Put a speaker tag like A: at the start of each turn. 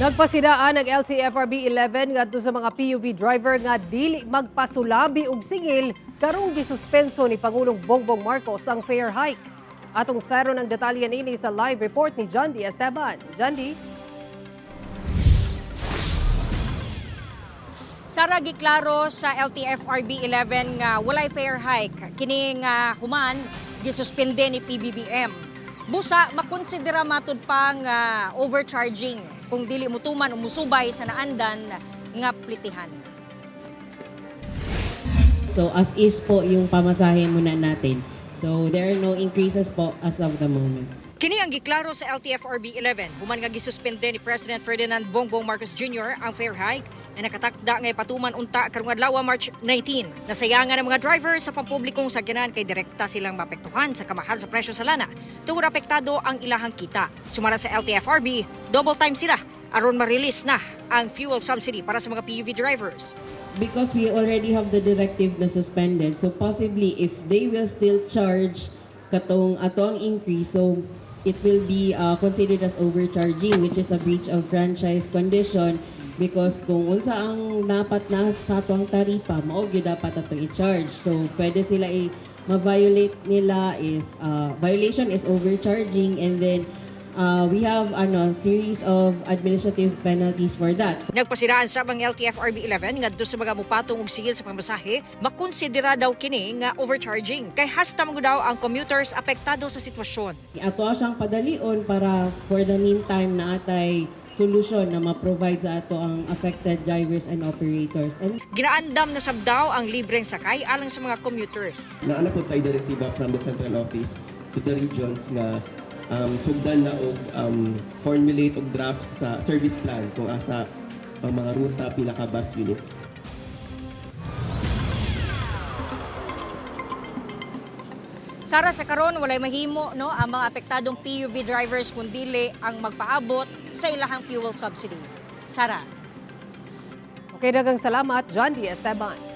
A: Nagpasidaan ang LTFRB 11 ngadto sa mga PUV driver nga dili magpasulabi og singil karong gisuspenso ni Pangulong Bongbong Marcos ang fare hike. Atong saron ang detalye niini sa live report ni John D. Esteban. John D.
B: Sara, giklaro sa LTFRB 11 nga walay fare hike kini nga human gisuspende ni PBBM. Busa makonsidera matud pa nga overcharging kung dili mutuman o musubay sa naandan nga plitihan.
C: So as is po yung pamasahe muna natin. So there are no increases po as of the moment.
B: Kini ang giklaro sa LTFRB 11 human nga gisuspende ni President Ferdinand Bongbong Marcos Jr. ang fare hike na nakatakda nga ipatuman unta karong adlaw, March 19. Nasayangan ang mga driver sa pampublikong sakyanan kay direkta silang maapektuhan sa kamahal sa presyo sa lana tungod apektado ang ilahang kita. Sumala sa LTFRB, double time sila aron ma-release na ang fuel subsidy para sa mga PUV drivers.
C: Because we already have the directive na suspended, so possibly if they will still charge katong ato ang increase, so it will be considered as overcharging, which is a breach of franchise condition, because kung unsa ang dapat na sa ato ang taripa, mao gyud dapat atong i-charge. So pwede sila i ma-violate nila is violation is overcharging, and then we have ano series of administrative penalties for that.
B: Nagpasidaan sa ang LTFRB 11 ngadto sa mga mupatong og sigil sa pamasahe, makonsidera daw kini nga overcharging kay hasta man gud daw ang commuters apektado sa sitwasyon.
C: Ato siyang padalion para for the meantime na atay solution na ma-provide sa ato ang affected drivers and operators. And
B: Ginaandam na sab daw ang libreng sakay alang sa mga commuters.
D: Naana po tayo direktiba from the central office to the regions nga sugdan na og formulate og draft sa service plan kung asa ang mga ruta, pila ka bus units.
B: Sara, sa karon walay mahimo no ang mga apektadong PUV drivers kun dili ang magpaabot sa ilahang fuel subsidy. Sara.
A: Okay, daghang salamat, John D. Esteban.